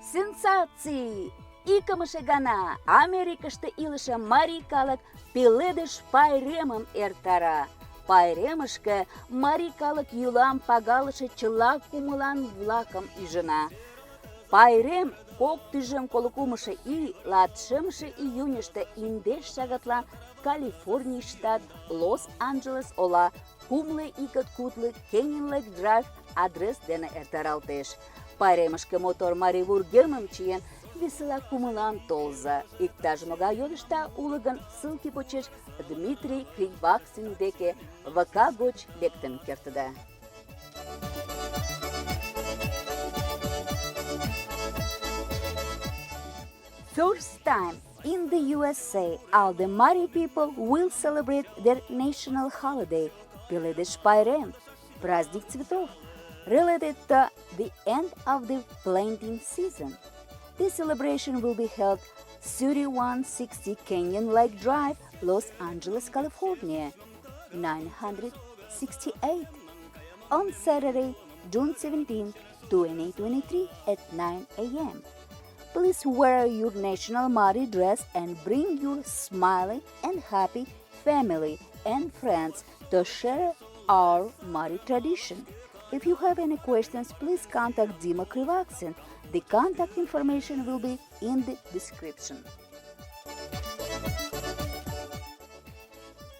Сенсаций! Икымше гана Америкыште илыше марий калык Пеледыш пайремым эртара. Пайремышке марий калык йӱлам пагалыше чыла кумылан-влакым ӱжына. Пайрем 2023 ий 17 июньышто 11 шагатлан Калифорний штат, Лос-Анджелес ола, 32 Canyon Lake Drive адрес дене эртаралтеш. Пайремышке мотор марий вургемым чиен, весела кумылан толза. Иктаж-могай йодышда уло гын, ссылке почеш Дмитрий Криваксин деке ВК гоч лектын кертыда. First time in the USA, all the Mari people will celebrate their national holiday, Пеледыш пайрем, праздник цветов, related to the end of the planting season. This celebration will be held 3160 Canyon Lake Drive, Los Angeles, California, 968, on Saturday, June 17, 2023 at 9 a.m. Please wear your national Mari dress and bring your smiling and happy family and friends to share our Mari tradition. If you have any questions, please contact Dima Krivaksin. The contact information will be in the description.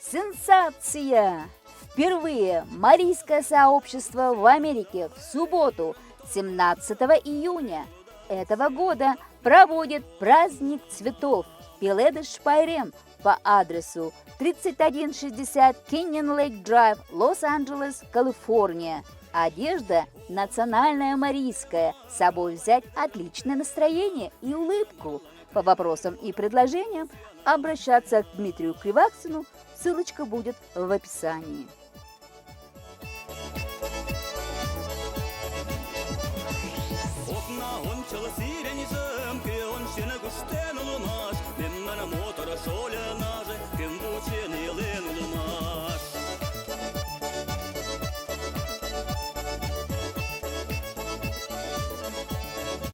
Сенсация! Впервые марийское сообщество в Америке в субботу, 17 июня этого года, проводит праздник цветов Пеледыш пайрем по адресу 3160 Canyon Lake Drive, Лос-Анджелес, Калифорния. Одежда национальная марийская. С собой взять отличное настроение и улыбку. По вопросам и предложениям обращаться к Дмитрию Криваксину. Ссылочка будет в описании. Окна ончыл сиреньжым, кӧ ончен куштен улмаш, мемнан мотор шольо.